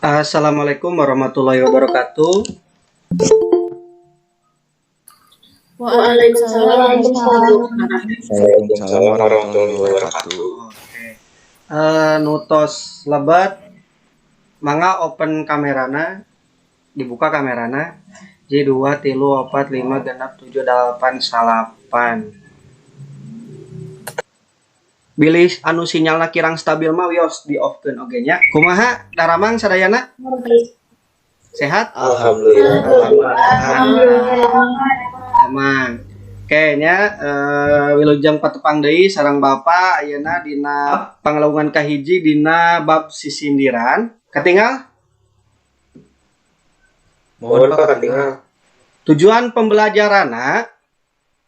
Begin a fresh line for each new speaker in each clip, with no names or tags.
Assalamualaikum warahmatullahi wabarakatuh.
Waalaikumsalam.
Waalaikumsalam warahmatullahi wabarakatuh.
Oke. Nu tos lebet, mangga open kamerana, dibuka kamerana. J 2 3 4 5 6 7 8 9. Bilih anu sinyalna kirang stabil mah wios di off-keun oge nya. Kumaha daramang sadayana? Sehat?
Alhamdulillah.
Alhamdulillah.
Aman. Oke nya, wilujeng patepang deui sareng Bapak ayeuna dina panglawungan kahiji dina bab sisindiran. Katinggal?
Mohon, Pak, katinggal.
Tujuan pembelajaranna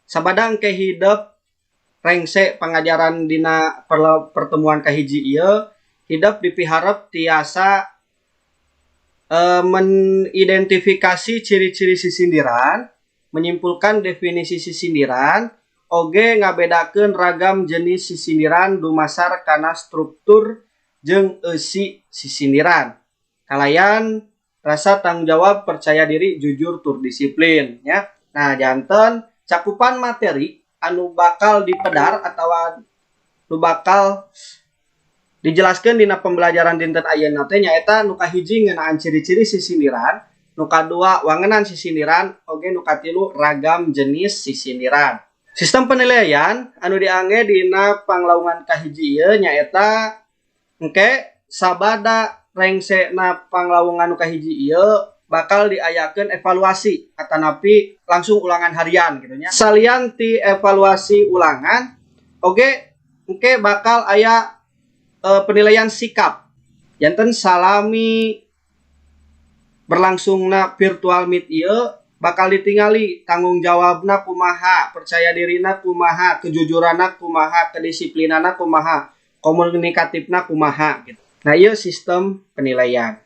sabada engke hidep rengse pangajaran dina pertemuan kahiji ieu, hidep dipiharep tiasa mengidentifikasi ciri-ciri sisindiran, menyimpulkan definisi sisindiran, oge ngabedakeun ragam jenis sisindiran dumasar kana struktur jeung eusi sisindiran. Kalayan rasa tanggung jawab, percaya diri, jujur, tur disiplin ya. Nah, janten cakupan materi anu bakal dipedar atau nu bakal dijelaskan dina pembelajaran dinten ayeuna teh nyaeta nu kahiji ngeunaan ciri-ciri sisindiran, nu kadua wangenan sisindiran, oge nu katilu ragam jenis sisindiran. Sistem penilaian anu diangge dina panglawungan kahiji ieu nyaeta engke sabada rengsena panglawungan nu kahiji ieu bakal diayakeun evaluasi atanapi langsung ulangan harian gitu nya. Salian ti evaluasi ulangan oge engke bakal aya penilaian sikap. Janten salami berlangsungna virtual meet ieu bakal ditingali tanggung jawabna kumaha, percaya dirina kumaha, kejujuranna kumaha, kedisiplinanna kumaha, komunikatifna kumaha gitu. Nah, ieu sistem penilaian.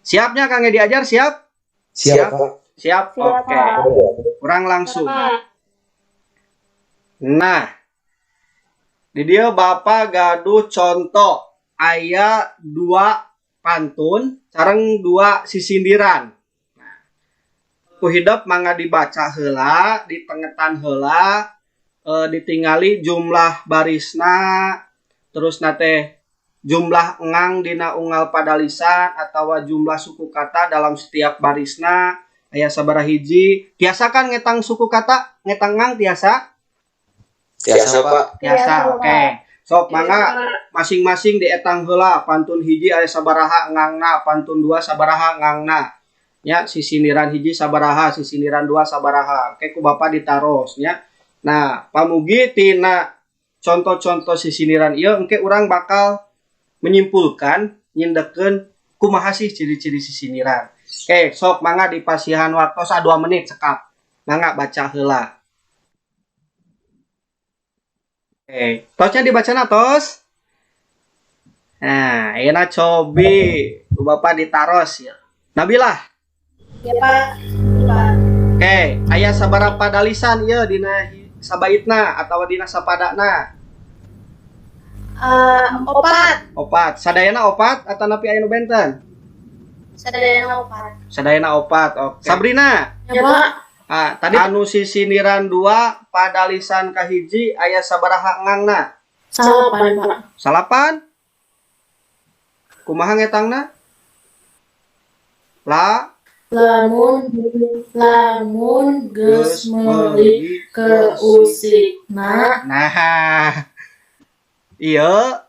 Siapnya Kang diajar siap?
Siap, Pak.
Siap.
Siap.
Oke. Kurang langsung. Nah, di dieu Bapak gaduh contoh aya dua pantun sareng dua sisindiran. Nah, ku hidep mangga dibaca heula, ditengetan heula, ditingali jumlah barisna, terus nate jumlah engang dina unggal padalisan atau jumlah suku kata dalam setiap barisna aya sabaraha hiji. Tiasa kan ngetang suku kata, ngetang ngang tiasa?
Tiasa, Pak.
Tiasa,
Tiasa,
oke. Sok mangga masing-masing dietang heula, pantun hiji aya sabaraha ngangna, pantun dua sabaraha ngangna. Ya, sisindiran hiji sabaraha, sisindiran dua sabaraha. Oke, ku Bapak ditaros nya. Nah, pamugi tina contoh-contoh sisindiran ieu engke urang bakal menyimpulkan nyindekeun kumaha sih ciri-ciri sisindiran. Oke, sok mangga dipasihan waktu 2 menit cekap. Mangga baca heula. Oke, tosnya dibacana tos. Nah, ayeuna cobi ku Bapak ditaros ya. Nabilah.
Ya, Pak. Pak.
Oke, aya sabaraha padalisan ieu dina sabaitna atawa dina sapadana?
4.
4. Sadayana 4 atanapi aya nu benten?
Sadayana 4.
Sadayana 4. Oke. Sabrina.
Ya, Pak.
Ah, tadi anu sisindiran 2 padalisan kahiji aya sabaraha ngangna?
9, Pak.
9? Kumaha ngetangna? La
Lamun geus meuli keusikna.
Nah, ieu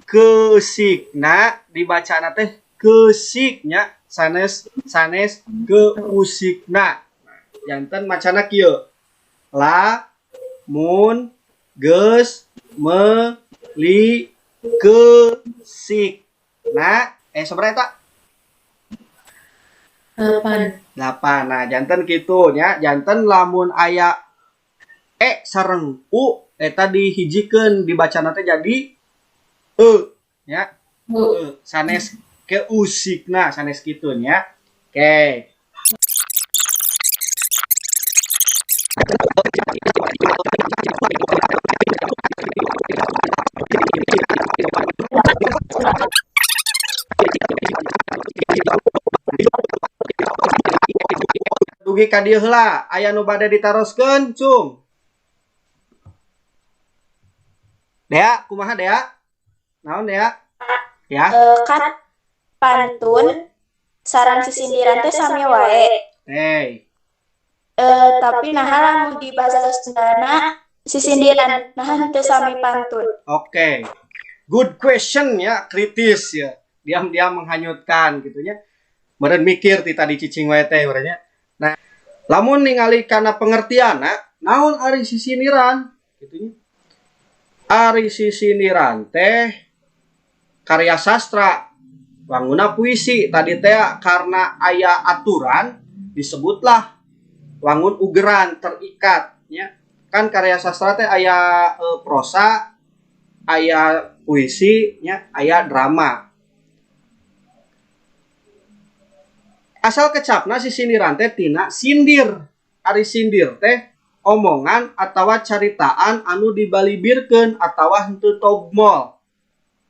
keusikna dibacana teh keusiknya sanes sanes keusikna. Janten macana kieu. La mun geus meuli keusik. Nah, sabaraha eta?
8.
8. Nah, janten kitu nya, janten lamun aya e sareng u eta dihijikeun dibacana teh jadi e nya. E sanes keusikna sanes kitu nya. Oke. Dugi ka dieu heula, aya nu bade ditaroskeun, Cung? Dea, kumaha Dea? Naon Dea? Ya.
Kan pantun sareng sisindiran teh sami wae.
Hey.
Tapi naha lamun di bahasa Sundana sisindiran naha henteu sami pantun?
Oke. Good question ya, kritis ya. Diam-diam menghanyutkan gitu nya. Meureun mikir ti tadi cicing wae teh meureun nya. Nah, lamun ningali kana pengertianna, naon ari sisindiran gitu nya. Ari sisindiran teh karya sastra, wanguna puisi tadi teh, karena aya aturan disebutlah wangun ugeran terikat nya. Kan karya sastra teh aya prosa, aya puisi nya, aya drama. Asal kecapna sisindiran teh tina sindir. Ari sindir teh omongan atawa caritaan anu dibalibirkeun atawa henteu togmol.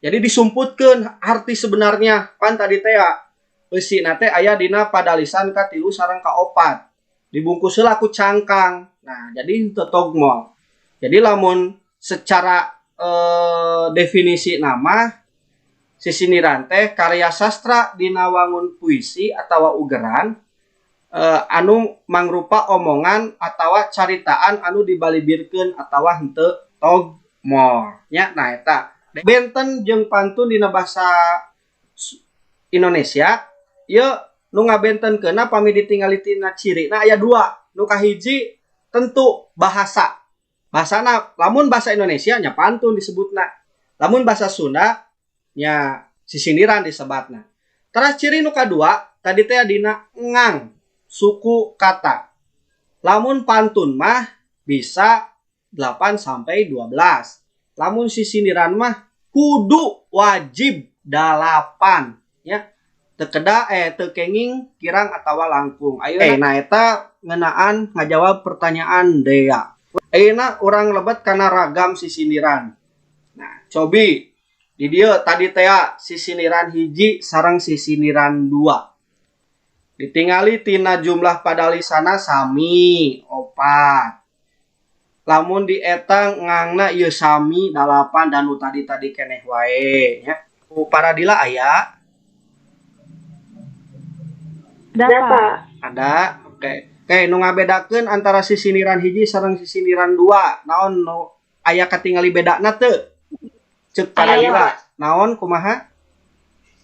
Jadi disumputkeun arti sebenarnya. Pan tadi teh ya, eusina teh aya dina padalisan katilu sareng kaopat. Dibungkus heula ku cangkang. Nah, jadi henteu togmol. Jadi lamun secara definisi nama sisindiran teh karya sastra dina wangun puisi atawa ugeran anu mangrupa omongan atawa caritaan anu dibalibirkeun atawa henteu togmol nya. Nah, eta benten jeung pantun dina bahasa Indonesia ieu nu ngabentenkeunna pami ditingali tina cirina aya dua. Nu kahiji tentu bahasa. Bahasana lamun bahasa Indonesia nya pantun disebutna, lamun bahasa Sunda nya sisindiran disebatna. Teras ciri nu kadua tadi teh dina ngang suku kata. Lamun pantun mah bisa 8 sampai 12. Lamun sisindiran mah kudu wajib 8 ya. Teu keda teu kenging kirang atawa langkung. Ayo, nah eta ngeunaan ngajawab pertanyaan Dea. Ayeuna urang lebet kana ragam sisindiran. Nah, cobi di dieu tadi teh sisindiran hiji sareng sisindiran 2. Ditingali tina jumlah padalisana sami 4. Lamun di eta ngangna ieu sami 8 dan nu tadi-tadi keneh wae nya. Ku Paradila aya?
Ada, Pak.
Ada. Oke. Oke, nu ngabedakeun antara sisindiran hiji sareng sisindiran 2, naon nu aya katingali bedana teu? Ceuk Paradila. Naon kumaha?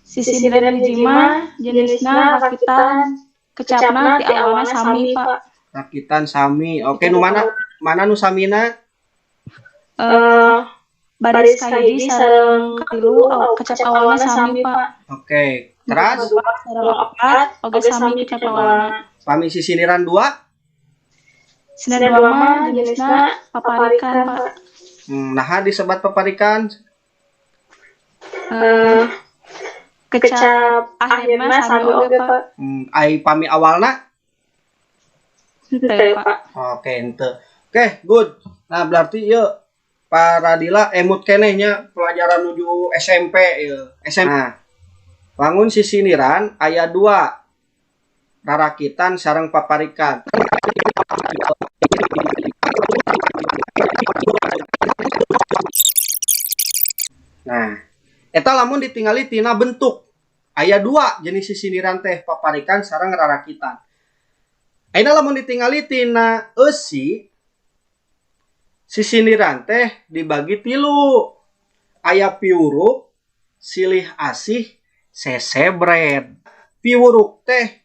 Sisindiran hiji mah jenisna rakitan, kecapna ti awalna sami, Pak.
Rakitan sami. Oke, nu mana? Mana nu samina?
Baris kahiji sareng katilu kecap awalna sami, Pak.
Oke, terus
sareng opat oge sami kecap awalna.
Pami sisindiran 2?
Sisindiran 2 mah jenisna paparikan, Pak.
Naha disebat paparikan?
Kecap akhirna sami oge, Pak.
Ai pami awalna?
Henteu, Pak.
Oke, henteu. Oke, good. Nah, berarti ieu Paradila emut keneh nya pelajaran nuju SMP ieu. SMP. Nah, wangun sisindiran aya 2. Rarakitan sareng paparikan. Nah, eta lamun ditingali tina bentuk. Aya 2 jenis sisindiran teh, paparikan sareng rarakitan. Ayeuna lamun ditingali tina eusi, sisindiran teh dibagi 3. Aya piwuruk, silih asih, sesebred. Piwuruk teh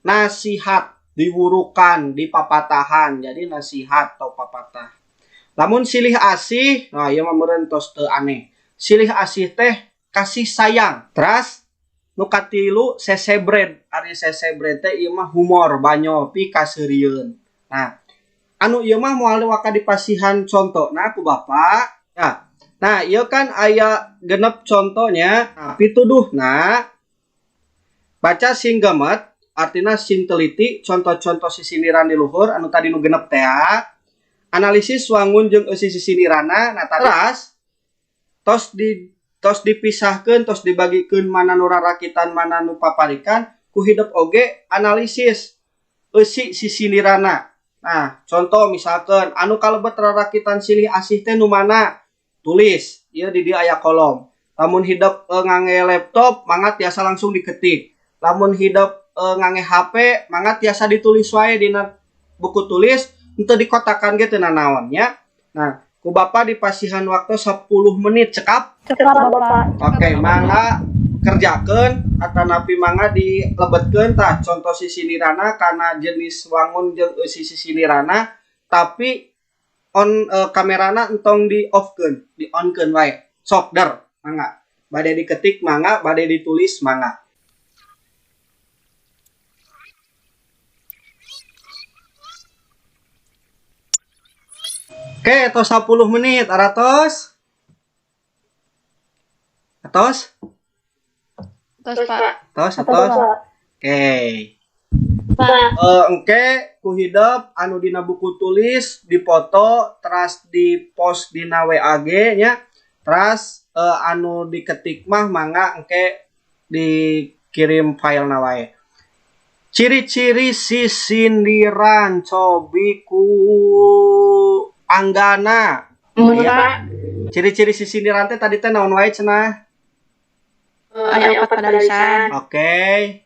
nasihat, diwurukan, dipapatahan, jadi nasihat atau papatah. Lamun silih asih, nah ieu mah meureun tos teu aneh. Silih asih teh kasih sayang. Teras nu katilu sesebred. Ari sesebred teh ieu mah humor, banyol, pikaseurieun. Nah, anu ieu mah moal waka dipasihan contona ku bapak. Nah, ieu kan aya genep contohnya. Nah, pituduhna baca sing gemet, artina sing teliti contoh-contoh sisindiran di luhur anu tadi nu genep teh. Analisis wangun jeung eusi sisindiranna. Nah, teras tos dipisahkeun, tos dibagikeun mana nu rarakitan, mana nu paparikan, ku hidep oge analisis. Eusi sisindiranna. Nah, contoh misalkan anu kalebet rarakitan silih asih teh nu mana? Tulis, ieu di dieu aya kolom. Lamun hidep ngangge laptop mangga tiasa langsung diketik. Lamun hidep ngangge HP mangga tiasa ditulis wae dina buku tulis, henteu dikotakan ge teu nanaon nya. Nah, ku Bapak dipasihan waktu 10 menit, cekap?
Cekap, Bapak.
Oke, mangga kerjakeun atanapi mangga dilebetkeun tah contoh sisindirana kana jenis wangun jeung eusi sisindirana, tapi on kamerana entong di off-keun, di on-keun wae. Sok der, mangga. Bade diketik mangga, bade ditulis mangga. Oke, tos 10 menit, aratos? Atos?
Tos, Pak.
Tos, atos. Oke. Engke ku hidep anu dina buku tulis dipoto teras di post dina WAG nya, teras anu diketik mah mangga engke dikirim file na wae. Ciri-ciri sisindiran cobi ku Anggana.
Muhun,
Iya.
Pak.
Ciri-ciri sisindiran teh tadi teh naon wae cenah?
Aya opat padalisan.
Oke.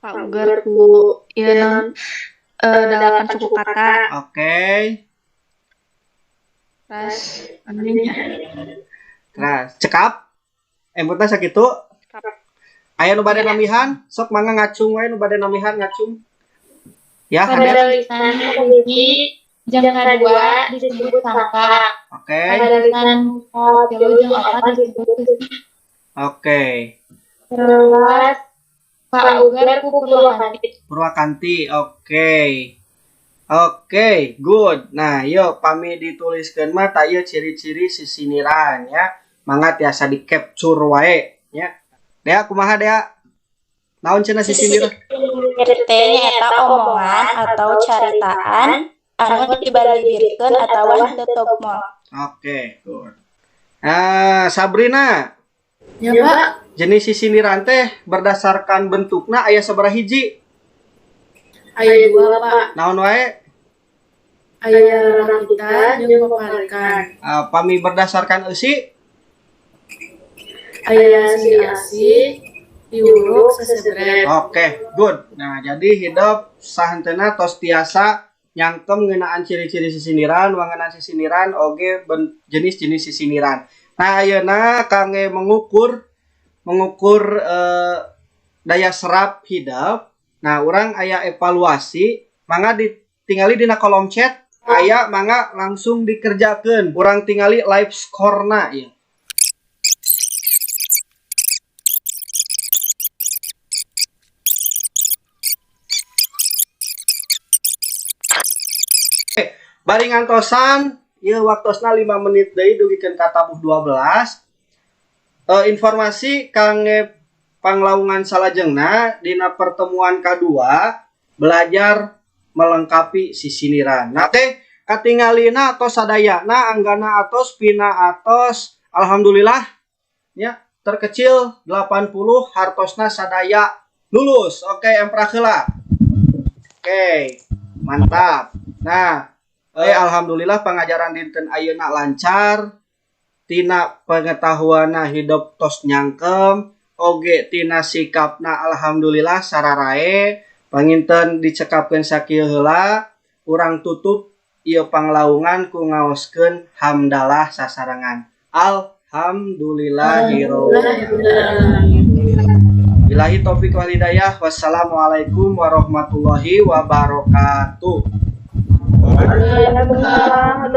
Pauger ku ieu naon 8 suku kata.
Oke.
Terus nya.
Terus cekap. Emutna sakitu.
Cekap.
Aya nu bade nambihan? Sok mangga ngacung wae nu bade nambihan ngacung. Ya, Hadep.
Padalisan hiji jeung kadua disebut sangka.
Oke.
Padalisan katilu jeung opat disebut
Oke.
Terus pauger ku Purwakanti.
Purwakanti, oke. Oke, good. Nah, yuk pami dituliskeun mah tah ieu ciri-ciri sisindiran ya. Mangga tiasa di capture wae nya. Dea kumaha Dea? Naon cenah sisindiran?
Sisindir teh nyaeta omongan atau caritaan anu dibalibirkeun atawa henteu tomol.
Oke, good. Nah, Sabrina.
Ya, Pak.
Jenis sisindiran teh berdasarkan bentukna aya sabaraha hiji?
Aya 2, Pak.
Naon wae?
Aya rarakitan jeung paparikan.
Pami berdasarkan eusi?
Aya silih asih, diuruk sasebret.
Oke, good. Nah, jadi hidep sahenteuna tos tiasa nyangkem ngeunaan ciri-ciri sisindiran, wangenan sisindiran, oge jenis-jenis sisindiran. Nah, ayeuna kangge mengukur daya serap hidep. Nah, urang aya evaluasi, mangga ditingali dina kolom chat, aya mangga langsung dikerjakeun. Urang tingali live score-na ieu. Bari ngantosan ieu waktosna 5 menit deui dugikeun ka tabuh 12. Informasi kangge panglawungan salajengna dina pertemuan kadua belajar melengkapi sisindiran. Nah teh katingalina atos sadayana Anggana atos Pina atos alhamdulillah nya terkecil 80 hartosna sadaya lulus. Oke, emprak heula. Oke, mantap. Nah, alhamdulillah pengajaran dinten ayeuna lancar. Tina pengetahuanna hidup tos nyangkem, oge tina sikapna alhamdulillah sararae. Panginten dicekapkeun sakieu heula, urang tutup ieu panglaungan ku ngaoskeun hamdalah sasarengan. Alhamdulillahirabbil alamin. Billahi taufik wal hidayah. Wassalamualaikum warahmatullahi wabarakatuh. Waalaikumsalam.